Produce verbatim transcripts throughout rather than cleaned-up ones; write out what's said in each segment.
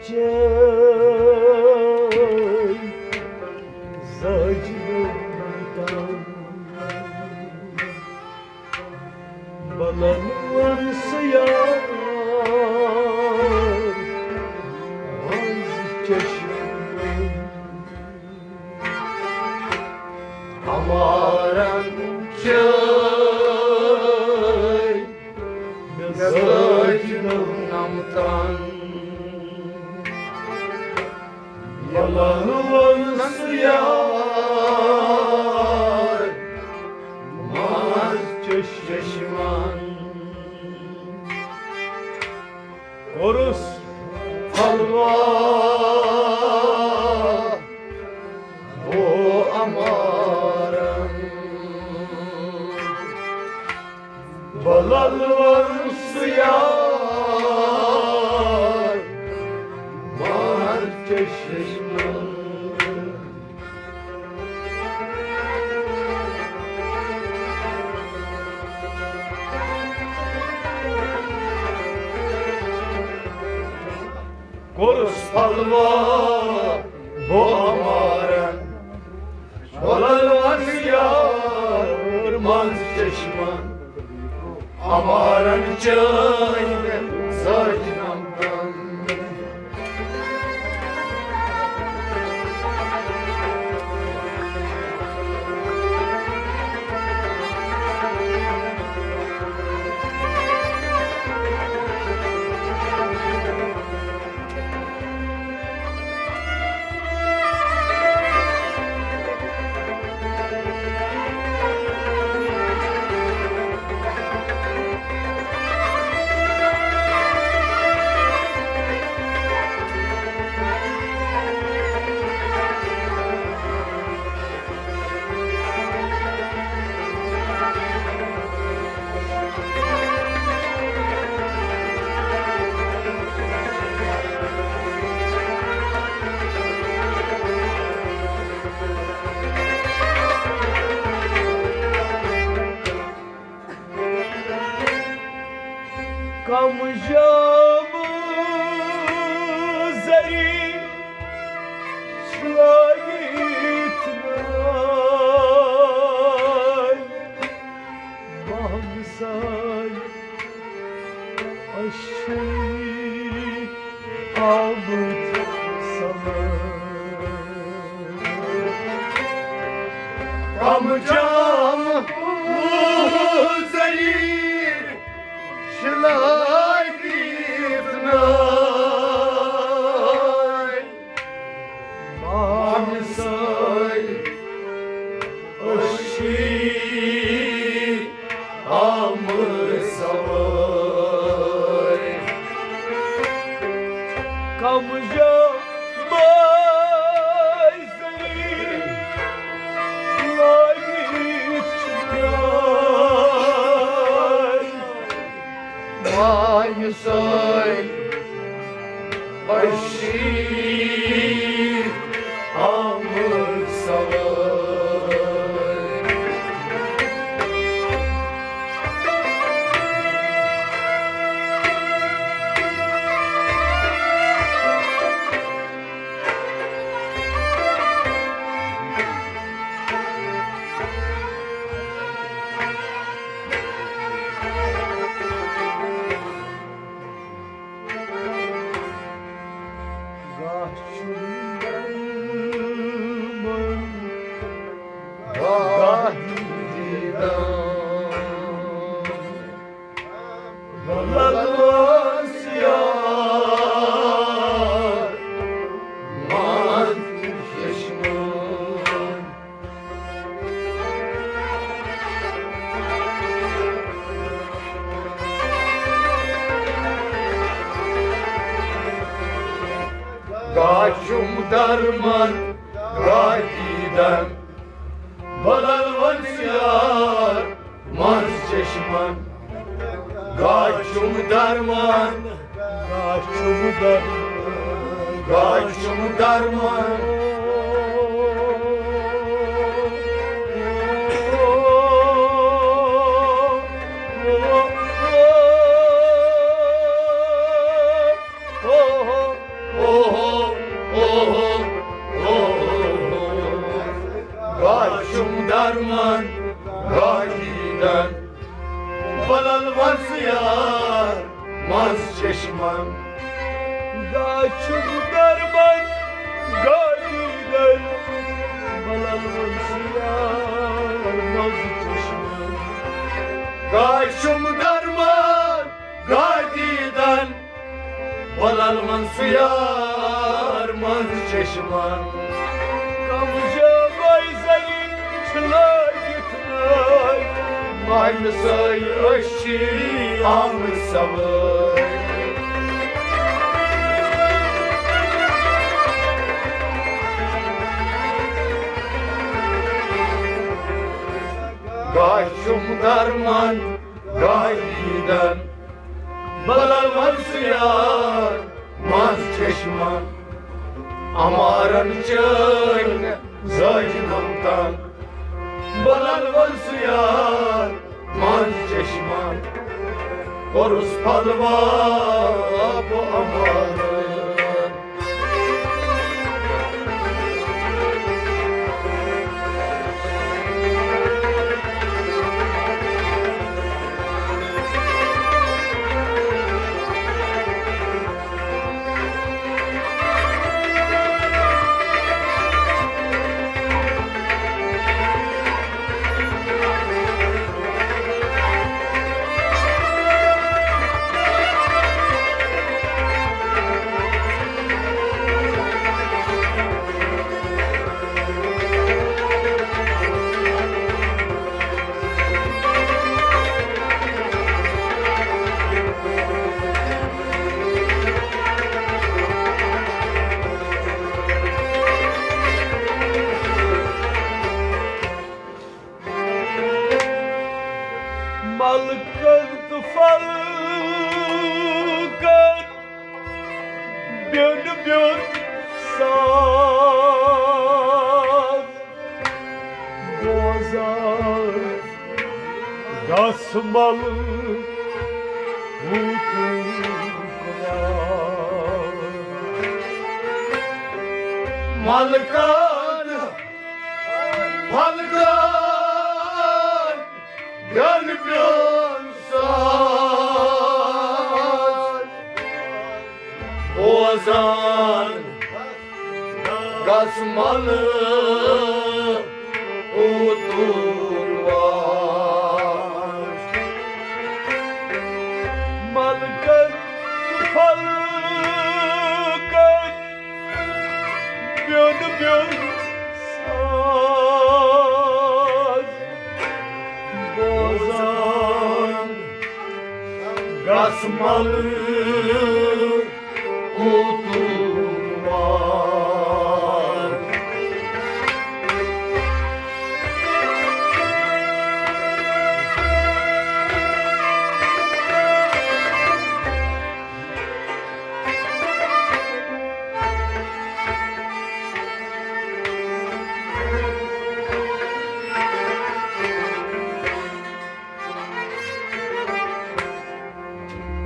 چے زاجنم تام بلن ون سیار منز چشمن۔ امارن چے مےٚ زٲج نم نمتن۔ یلن ونس یار منز چشمن۔ کوٚرُس حلوا بو امارن۔ بلل ونس یار مار چشمن۔ کوٚرُس پلوا بو امارن۔ بلل ونس یار منز چشمن۔ امارن چٲنۍ زٲج نمتن۔ کم جام زری لٲگِتھ ناے، بہمساے أشی آمٕتۍ سلٲے۔ کم جام زری شلٲگِتھ ناے، بہمساے أشی آمٕتۍ سلٲے۔ کم جام زری لٲگِتھ ناے، بہمساے أشی آمٕتۍ سلٲے۔ گاہ چھُم درمن، گاہ دیدن۔ بلل ونس یار منز چشمن۔ گاہ چھُم درمن، گاہ دیدن۔ بلل ونس یار منز چشمن۔ گاہ چھُم درمن، گاہ چھُم درمن، گاہ چھُم درمن۔ گاہ چھُم دربند گادی دن، بلل وَن سُہ یار منٛز چشمن۔ گاہ چھُم دربند گادی دن، بلل وَن سُہ یار منٛز چشمن۔ کم جوابے زنی چھِ لٲگِتھ نٲے، مامہِ سٲے أسۍ چھِ آمٕتۍ سوٲرۍ۔ گاہ چھُم درمان گاہ دیٖدن، بلل وَن سُہ یار منٛز چشمن۔ امارن چٲنۍ زٲج نمتن، بلل وَن سُہ یار منٛز چشمن۔ کوٚرُس پھلوا بہٕ امارن۔ ملکن تہٕ فلکن بیوٚن بیوٚن ساز بوزان، گس مل ہوٗتُک واز۔ ملکن فلکن بیوٚن بیوٚن ساز بوزان، گس مل ہوٗتُک واز۔ ملکن فلکن بیوٚن بیوٚن ساز بوزان، گس مل ہوٗتُک واز۔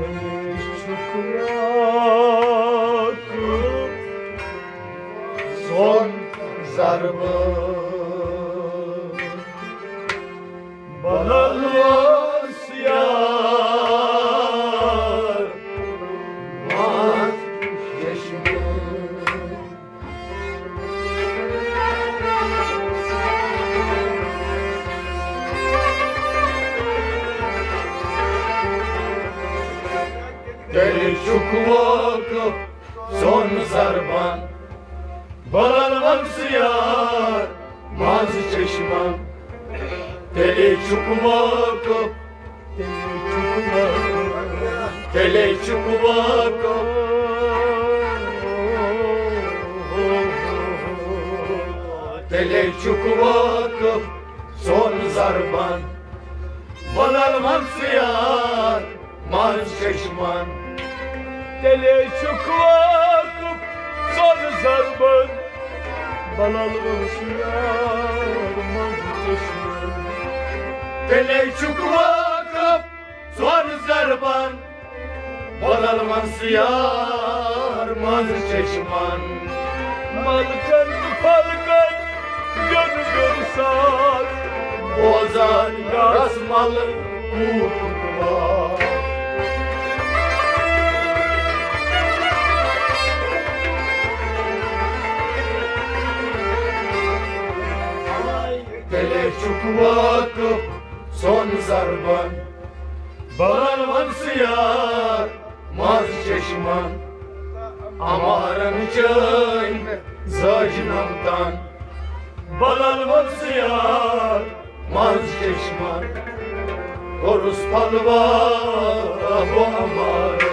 تیٚلہِ چھُکھ واقف سۄن زربہٕ۔ بلل وَس یار منٛز چشمہٕ۔ تیٚلہِ چھُکھ واقف سۄن زربن، بلل وَن سُہ یار منٛز چشمن۔ تیٚلے چھُکھ واقف، تیٚلے چھُکھ واقف، تیٚلے چھُکھ واقف، تیٚلے چھُکھ واقف سۄن زربن۔ بلل وَن سُہ یار منٛز چشمن۔ تیٚلے چھُکھ واقف سۄن زربن۔ بلل وَن سُہ یار منٛز چشمن۔ تیٚلے چھُکھ واقف سۄن زربن۔ بلل وَن سُہ یار منٛز چشمن۔ ملکن تہٕ فلکن بیوٚن بیوٚن ساز بوزان، رس مل کوٗتُک واز۔ بلن ونس یار منٛز چشمن، امارن چٲنۍ زٲج نمتن۔ بلن ونس یار منٛز چشمن، کوٚرُس پلوا بہٕ امارن۔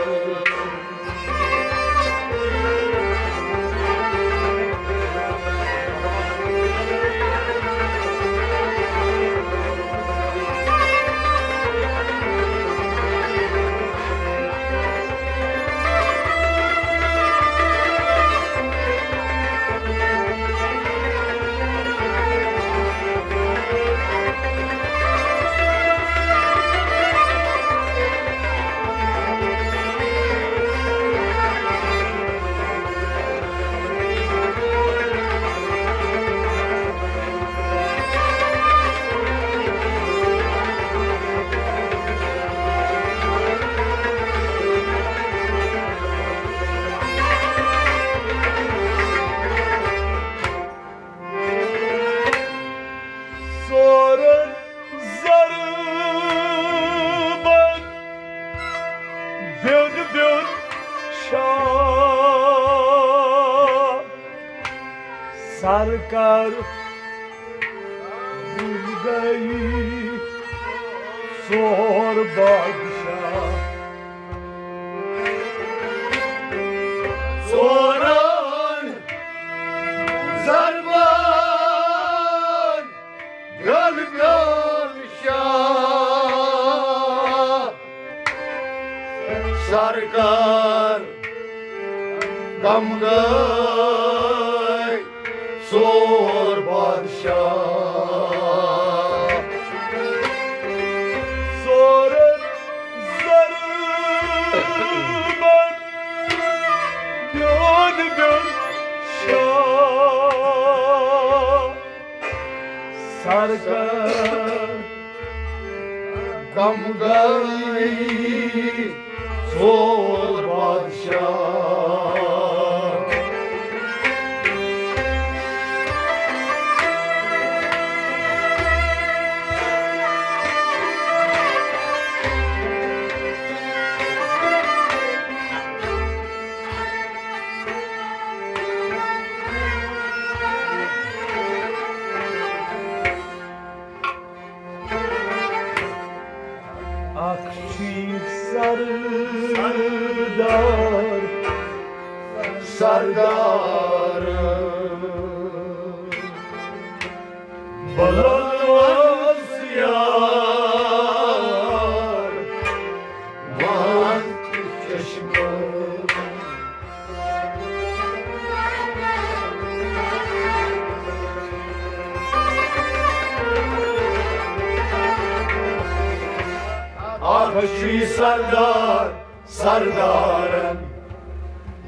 ژورن ضربن بیوٚن بیوٚن شاہ۔ سرکار گُم گٔے ژور بادشاہ۔ ژورن ضربن بیوٚن بیوٚن شاہ۔ سرکار گم گٔے ژور بادشاہ۔ ژورن ضربن بیوٚن بیوٚن شاہ۔ سرکار گم گٔے ژور بادشاہ۔ اکھ چھُے سردار سردار، بلوس یار مان چشمہٕ۔ اکھ چھُے سردار سردارن،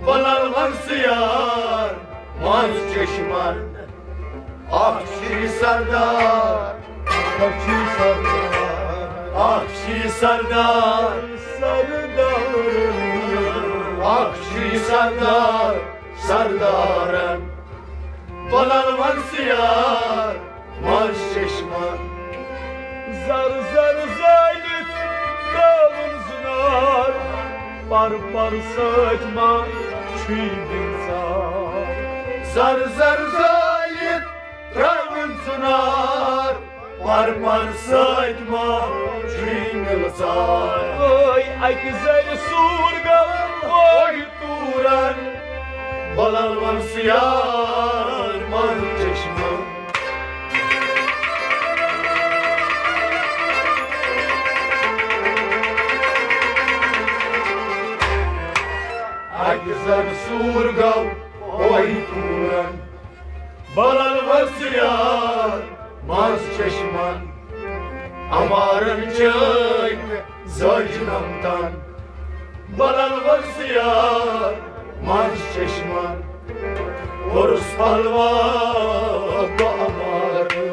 بلل ونسیار منٛز چشمن۔ اکھ چھُے سردار، اکھ چھُے سردار، اکھ چھُے سردار سردارن، اکھ چھُے سردار سردارن، بلل ونسیار منٛز چشمن۔ زر زر زٲلِتھ ترٛٲوُن زُنار، پر پر سۭتۍ ما چھُے مِلژار۔ زر زر زٲلِتھ ترٛٲوُن زُنار، پر پر سۭتۍ ما چھُے مِلژار۔ ٲے اَکہِ زَرِ سوٗر گوٚو، ٲے توٗرن، بلل ونسیار منٛز چشمہٕ۔ اَکہِ زَرِ سوٗر گوٚو، ٲے توٗرن، بلل ونسیار منٛز چشمن۔ امارن چٲنۍ زٲج نمتن، بلل ونسیار منٛز چشمن۔ عرس پلوا بہٕ امارن۔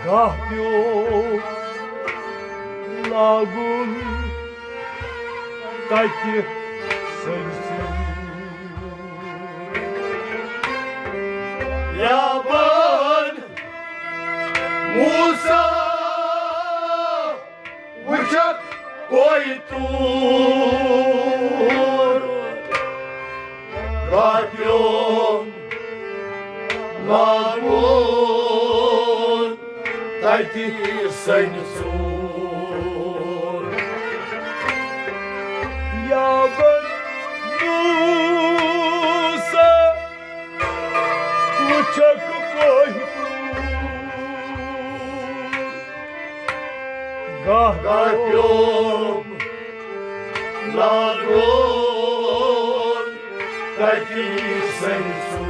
گاہ پیوٚو لاگُن تَتہِ سٔجسٕے۔ یابان موسیٰ وٕچھکھ کوہہِ طور، گاہ پیوٚم لاگُن تَتہِ سٔجسٕے۔ یابان موسیٰ وٕچھکھ کوہہِ طور، گاہ گاہ پیوٚم لاگُن تَتہِ سٔجسٕے۔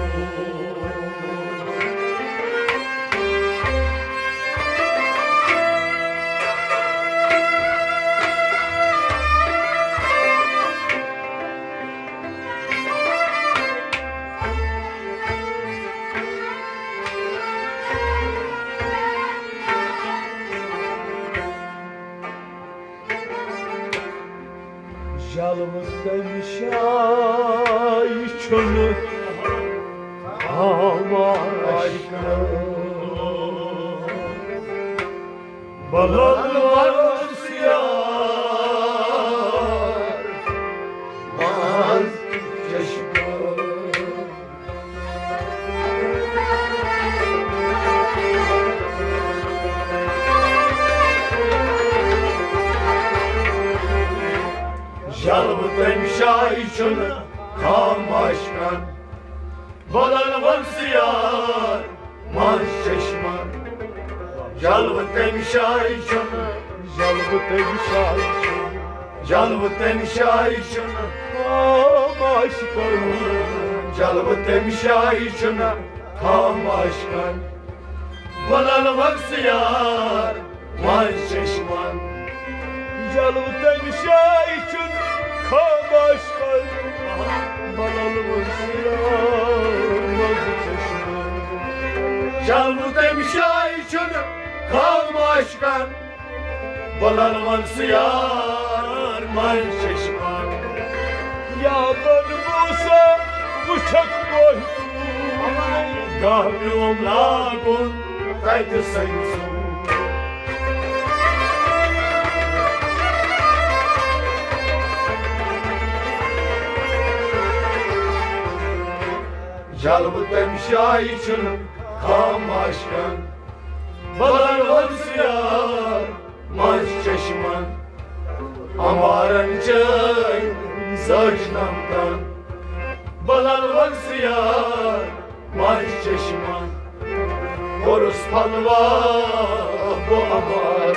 جلوٕ تَمہِ جایہِ چھُنہٕ خاموش۔ بلل وَنُس یار، منٛز چشمہٕ۔ جلوٕ تَمہِ جایہِ چھُنہٕ خاموش کانٛہہ۔ بلل وَنُس یار، منٛز چشمہٕ۔ جلوٕ تَمہِ جایہِ چھُنہٕ، جلوٕ تَمہِ جایہِ چھُنہٕ، جلوٕ تَمہِ جایہِ چھُنہٕ خاموش کانٛہہ۔ جلوٕ تَمہِ جایہِ چھُنہٕ خاموش کانٛہہ۔ بلل وَنُس یار، منٛز چشمہٕ۔ جلوٕ تَمہِ جایہِ چھُنہٕ خاموش کانٛہہ۔ بلل وَنُس یار، منٛز چشمہٕ۔ جلوٕ تَمہِ جایہِ چھُنہٕ خاموش کانٛہہ۔ بلل وَنُس یار، منٛز چشمہٕ۔ یابان موسیٰ وٕچھکھ کوہہِ طور، گاہ پیوٚم لاگُن تَتہِ سٔجسٕے۔ جلوٕ تَمہِ جایہِ چھُنہٕ خاموش کانٛہہ۔ بلل وَنُس یار، منٛز چشمہٕ۔ اَمبارن چٲنۍ زٲج نمتن۔ بلل وَنُس یار، منٛز چشمہٕ۔ کوٚرُس پھلوا بہٕ اَمبار۔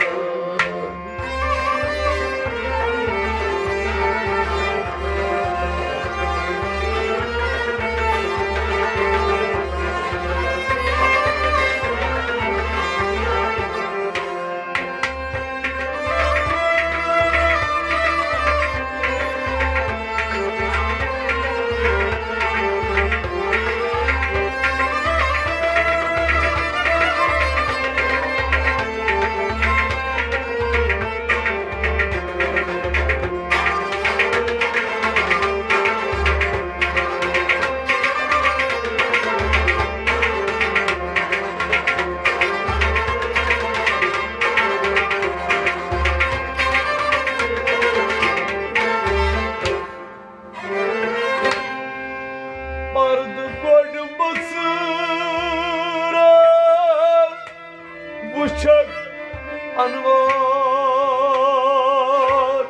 پردٕ گۄڈٕ مٔژھٕرا وٕچھکھ انوار،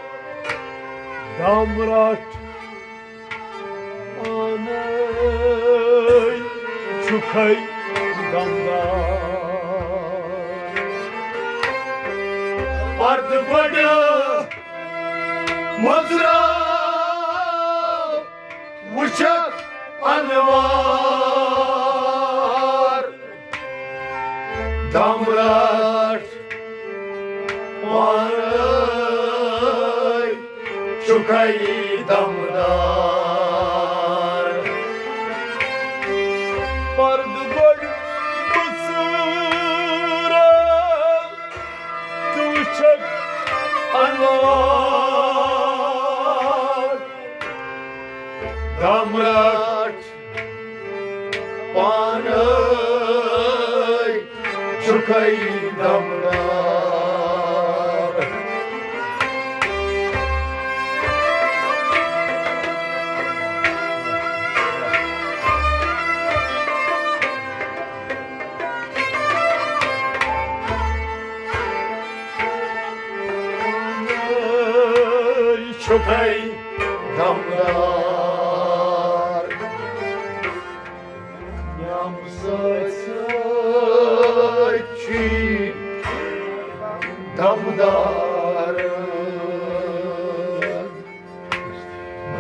دامرٹ پانے چھُکھے دمدار۔ پردٕ گۄڈٕ مٔژھٕرا وٕچھکھ انوار، دامرٹ پانے چھُکھے دمدار۔ پردٕ گۄڈٕ مٔژھٕرا چھُکھ انوار دامرٹ پانے چھُکھے دامرٹ۔ چھُکھے دامدار۔ نیمہٕ سۭتۍ سۭتۍ چھُے دامدار۔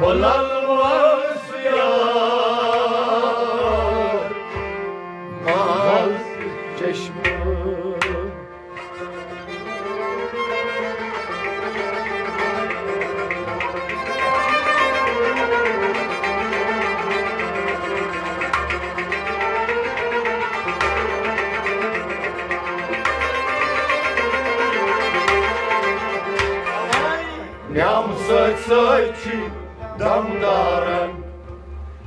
بلال وس یار، ماز چشمہٕ۔ نیمہٕ سۭتۍ سۭتۍ چھِ دمدارن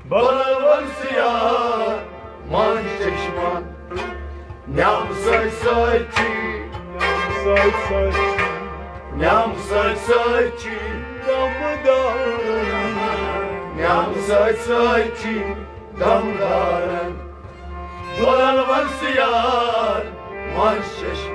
بلوَن سیاہ ماہہِ چشمن۔ نیمہٕ سۭتۍ سۭتۍ چھِ، سۭتۍ سۭتۍ چھِ، نیمہٕ سۭتۍ سۭتۍ چھِ دمدارن۔ نیمہٕ سۭتۍ سۭتۍ چھِ دمدارن بلوَن سیاہ ماہہِ چشمن۔